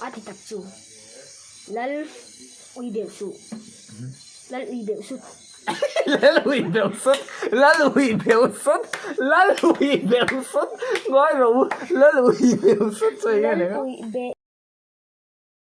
A ti tak chu. Lal ui beuh suh. Lal ui beuh sut. Lal ui beuh sut. Lal ui beuh sut. Lal ui beuh sut. Ngawi rawh u. Lal ui beuh sut chu eng nge ni Lal ui beuh.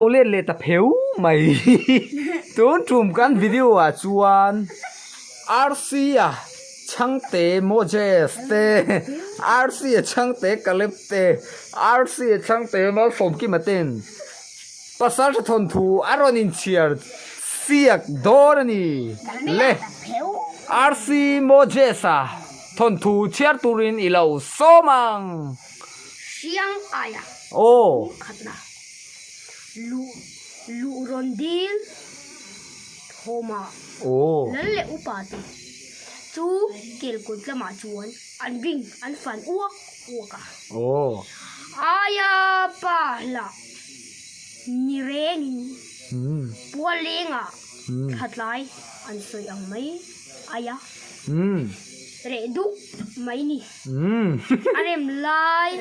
Lo let leh ta pheu mai. Tun tum kan video ah chuan RC a chhangte Moses te, RC a chhangte Caleb te, RC a chhangte Malsawmkima ten Pasal tha thawnthu a rawn inchhiar siak dawn a ni. Le RC Moses a thawnthu chhiar turin i lo sawm ang. Hriang aia Aw. khatna luh luh rawn dil thawma Aw. lal leh upa te chu kelkawt lamah chuan an ring an fan uak uak a. Aw. Aia pa lah ni rengin pualengah thlatlai an sawi ang mai aia reh duh mai ni. A rem lai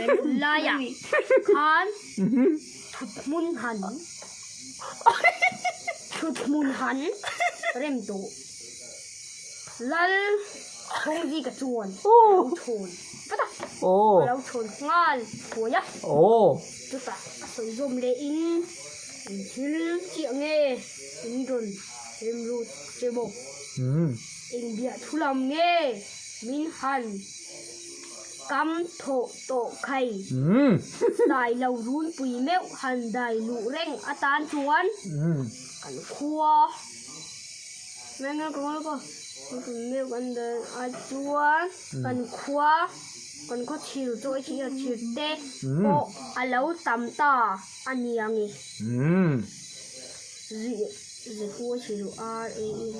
laiah khan thut hmun han thut hmun han rem tawh. Lal Thawngzika chuan a lo chhawn vat a, a lo chhawn nghal thuai a. Chutah a sawi zawm lehin, In thil chiah nge in rawn rem lut che maw? Engbiah thu lam nge min han kam thawh tawh khai? Tlai lo runpui meuh han dai luh reng atan chuan kan khua. Chuan kan khua kan khaw thir chu a thih a thir te pawh a lo tam ta a ni ang e. Zui zui hu a thir R A N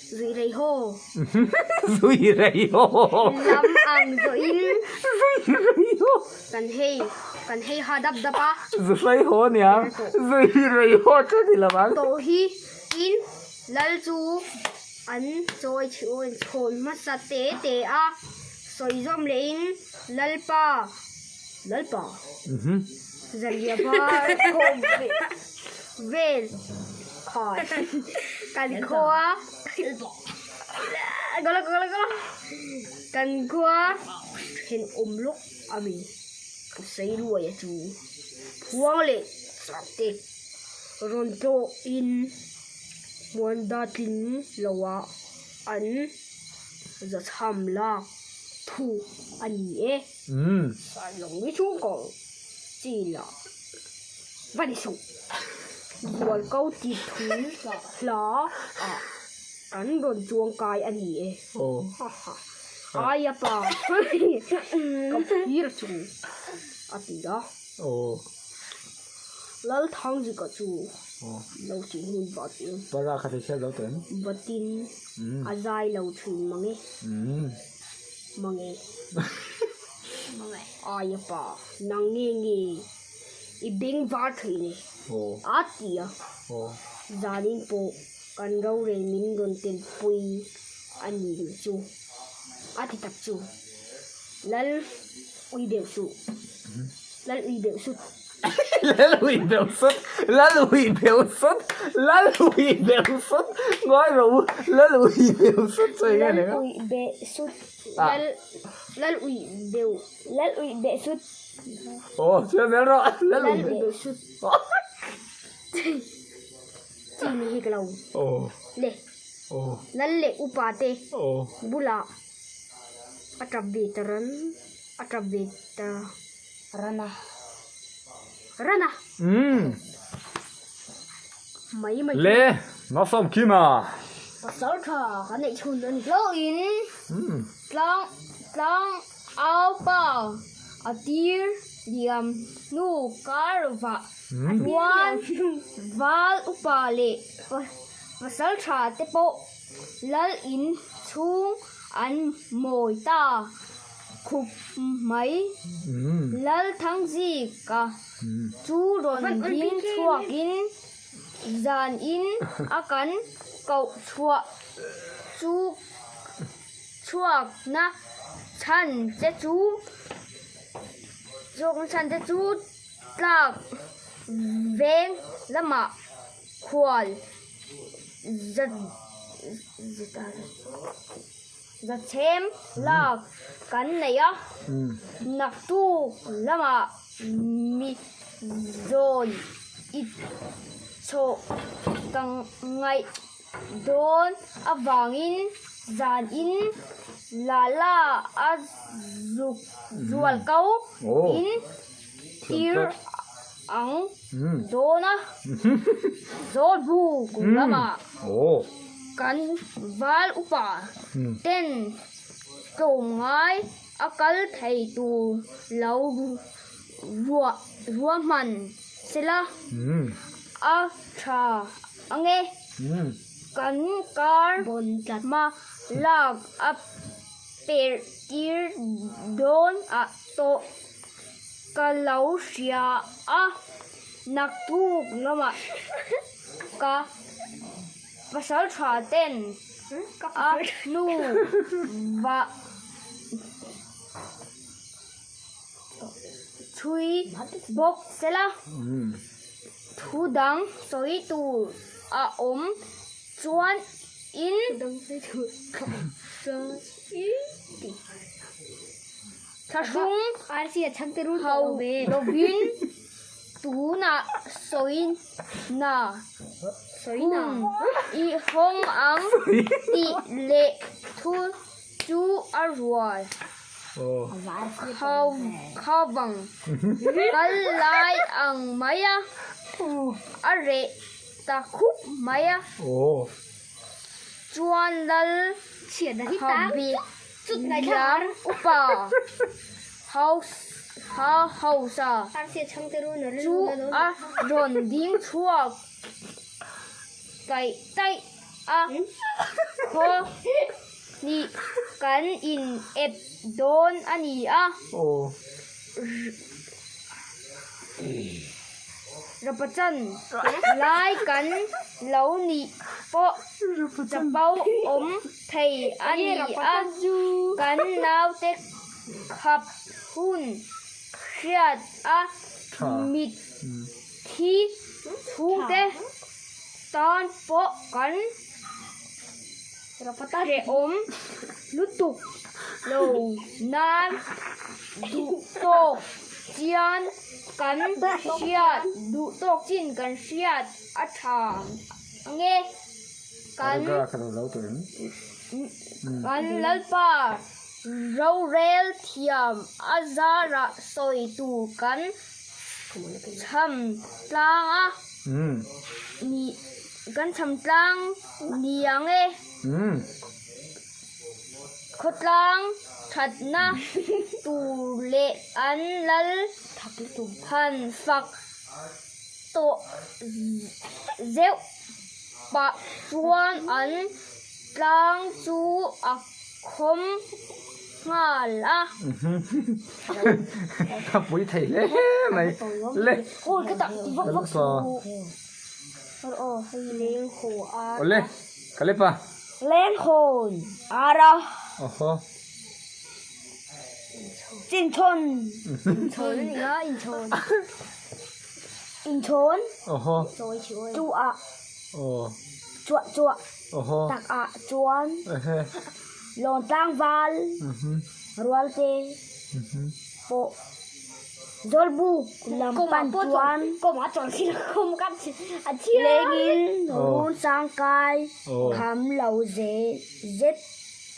zui rei haw. Zui rei haw. Lam ang zawhin. Zui rei haw. Kan hei kan hei ha dap dap a. Zui rei haw a nia. Zui rei haw chu a ni lo ang. Tawh hi. Tin, lal chu an chawi chhawn hmasa te te a, sawi zawm lehin, Lalpa, Lalpa, zanriah var khawm vel khan kan khua kan khua thenawm lawk a mi ka sawi ruai a chu phuang leh chak te. Rawn tlawhin Muanda tling loah an zachham lak thu a ni e. Sailawng chhungkaw chi lah va ni suh. Zualko ti thu hla ah kan rawn chuangkai a ni e. Aia pa ka phir chu a ti a. Lalthangzika chu lo tih hun batin. Para kha thei hriat lo tawh em? Batin a zai lo thin mang e. Mang e. Aia pa, nang nge nge i beng var thin e. A ti a. Zanin pawh kan rorel min rawn telpui a ni chu. A ti tak chu. Lal ui deuh suh. Lal ui beuh sut. Lal ui beuh sut. Lal ui beuh sut. Lal ui beuh sut. Ngawi rawh u. Lal ui beuh sut chu eng nge ni Lal ui beh sut. Lal lal ui beuh. Lal ui beh sut. Aw chhiar zel rawh. Lal ui beuh sut. Chi ni hi ka lo. Le. Lal leh upa te bulah a tap ve ta ran a tap ve ta ran a ran a mai mai le Malsawm Kima pasal tha kan neih chhun a ni hlauhin tlang tlang au pa a tir liam hnu kar vah chuan val upa leh pasal tha te pawh Lal in chhung an mawi ta khup mai. Lal Thangzika chu rawn ding chhuakin zan in a kan koh chhuah chu chhuakna chhan che chu chhuakna chhan che chu tlak. Veng lamah khual zachhem lak kan nei a, naktuk lamah mi zawn i chhawh ka ngaih dawn avangin zanin la la a zuk zual ko in tir ang dawn a, Zawlbuk lamah kan val upa ten tlawmngai a kal thei tur lo ruahman sela a tha ange. Kan kar hma lak a perh tir dawn ah tawh. Ka lo hria a, naktuk lamah ka pasal tha ten a hnu vah chhui bawk sela, thu dang sawi tur a awm chuan in Thlahrung ho lovin tunah sawina hun i hawng ang tih leh thu chu a rual khavang kal lai ang mai a, a reh ta khup mai a. Chuan lal khabe Liam upa hausa chu a rawn ding chhuak taih taih a, khaw hnih kan in ep dawn a ni a. Rapachan lai kan lo nih pawh chapo awm thei a ni a, kan naute khap hun hriat a mit thi chhungte tan pawh kan hrehawm lutuk lo nan duh tawk chian kan hriat duh tawk chin kan hriat a tha ange kan kan Lalpa rorel thiam a zarah sawi tur kan chham tlang a ni kan chham tlang niang e. Khawtlang thatna tur leh an lal han fak tawh zeuh pah chuan an tlang chu a khawm nghal a. Ka pui thei hle mai le. Awle ka lep a. Lenghawn ara. Awhaw. Chinchhawn. Inchhawn a ni nga inchhawn. Inchhawn. Awhaw. Chuah. Aw. Chuah chuah. Awhaw. Tak ah chuan. Ehe. Lawn tlangval. Rualte. Pawh. Zawlbuk lam pan chuan lengin run sangkai kham lo zet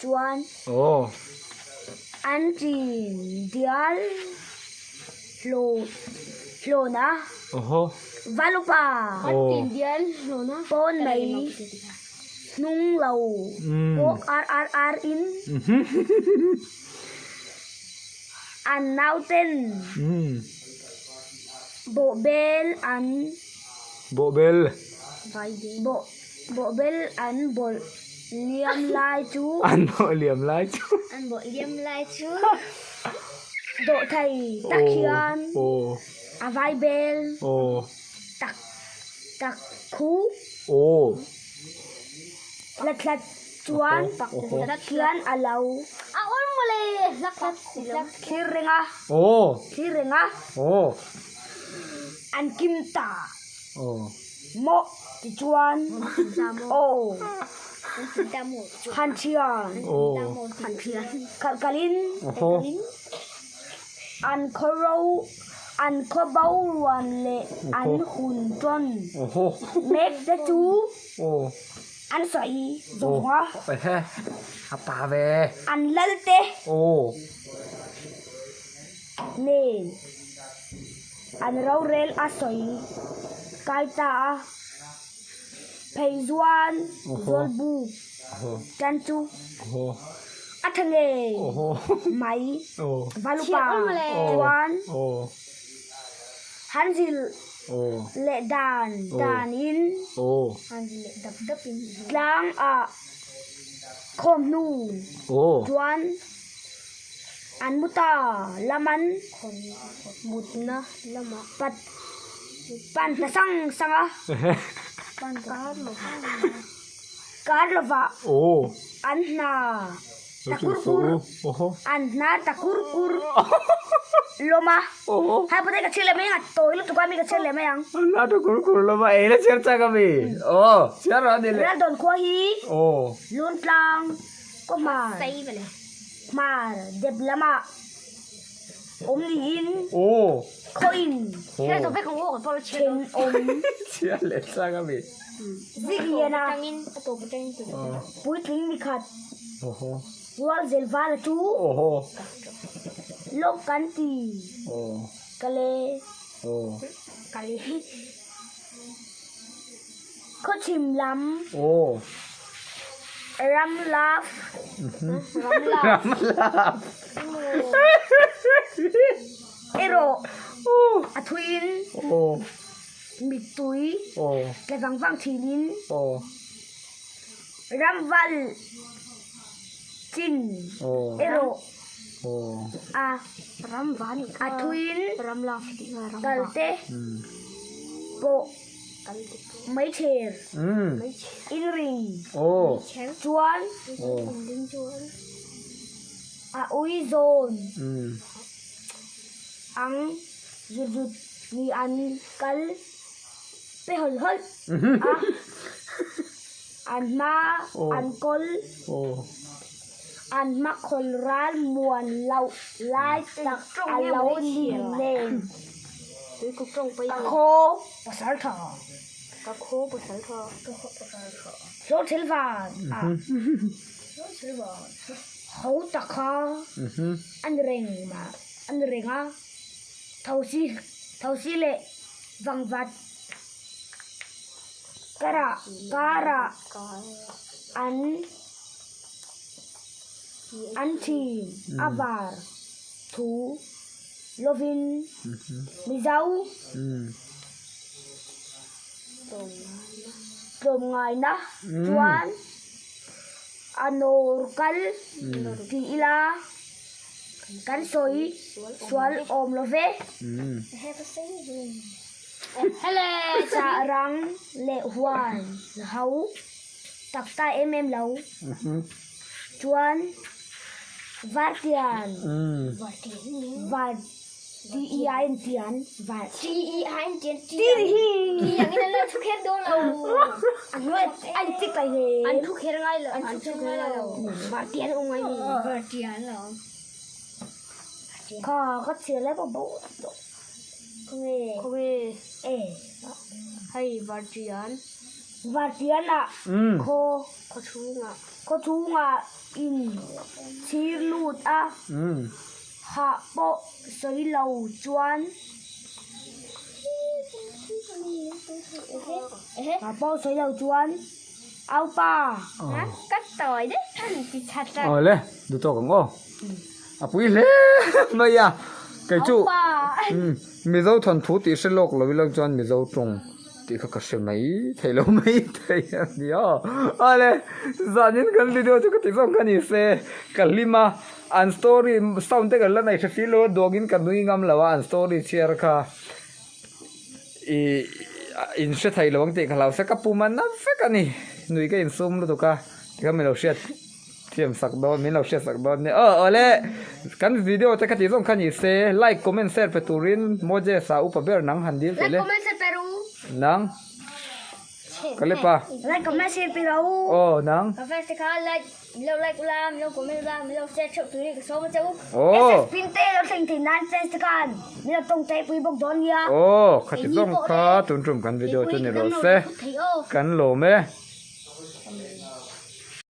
chuan an chin dial hlawn a, Valupa pawn mai hnung lo pawh RRR in. An nauten bawhbel an Bawhbel. Bawhbel an bawlh liam lai chu. An bawh liam lai chu. An bawh liam lai chu. Dawhthei tak hian a vaibel tak tak khu. Hlat hlat chuan hian a lo a awl mawle thlir reng a thlir reng a. An kim ta maw tichuan aw han thian khalh kalin an khaw ro an khaw bo ruan leh an hun tawn mek te chu an sawi zawng a. An lal te nen. An rorel a sawi kai ta a, phei zuan zawlbuk tan chu a tha ngei mai. Valupa chuan han zilh leh dan danin tlang ah khawm hnu chuan An mu ta lam an mutna lamah pat pan ta sang sang a, kar lovah an hna ta kur kur an hna ta kur kur lawm a, hai pawh te ka chhiar leh mai ang a tawi lutuk a mi ka chhiar leh mai ang. An hna ta kur kur lawm a, ei la chhiar chak a mi aw chhiar rawh a ni le. Raldawn khua hi Luntlang Kaw hmar hmar dep lamah awm niin khawiin thenawm Zigliana puitling nikhat Rualzel vala chu lawk kan ti ka le Khawchhim lam ram love erawh a thuiin mittui tla vang vang thinin ram val chin erawh a thuiin kalte pawh. Meichher inring chuan a ui zawn ang zut zut ni an kal pe hawlh hawlh a, an hma an kawl an hma khawl ral muan loh lai tak a lo ni nen. Ka khaw pasal tha. Ka khaw pasal tha. Ka khaw pasal tha. Hlawh thil van a. Hlawh thil van. Ho tak kha a ni reng ma a ni reng a. Thosi thosi leh vangvat karah karah an an thin a var thu. Lovin Mizo tlawmngaina chuan a nawr kal ti ila kan sawi sual awm lo ve. Chah rang leh huan ho tak ta em em lo chuan Vartian Var T E I N tian Var T E I N tian T hi Ti ang in an lo thu kher dawn lo. An hnuai a in tik lai hle. An thu kher ngai lo. An thu kher ngai lo. Vartian awm ngai mi. Vartian lo. Kha ka chhiar lai pawh bo tawh. Khawnge. Khawnge. E. Hei Vartian. Vartian ah khaw. Khaw chhungah. Khaw chhungah in chhir lut a, hah pawh sawi lo chuan hah pawh sawi lo chuan au pa. Ka tawi daih an ti chat a. Awle, duh tawk ang aw. A pui hle mai a, kei chu Mizo thawnthu tih hre lawk lo ila chuan Mizo tawng tih kha ka hre mai thei lo mai thei a nia. Awle, zanin kan video chu ka ti zawng kha ni se, ka hlim a, an story sound te kan la nei hre fil lo a, duangin ka nui ngam lo a, an story chhiar kha ih in hre thei lo ang tih ka hlau se, ka pum a na vek a ni, nui ka insum lutuk a, tikhan mi lo hriat. Thiam sak dawn, min lo hriat sak dawn nia. Aw awle, kan video te kha tih zawng kha ni se, like, comment, share pe turin Moses-a upa ber nang han dil teh le. Like, comment, share pe ru. Nang. Ka le pa. Like, comment, share pe ru. Aw nang. Ka fans te kha like, min lo like ula, min lo comment ula, min lo share theuh turin ka sawm a che u. Aw. SS pin te lo thleng thei nan fans te khan min lo tawngtai pui bawk dawn nia. Aw, khati zawng kha tun tum kan video chu ni rawh se. Kan lawm e.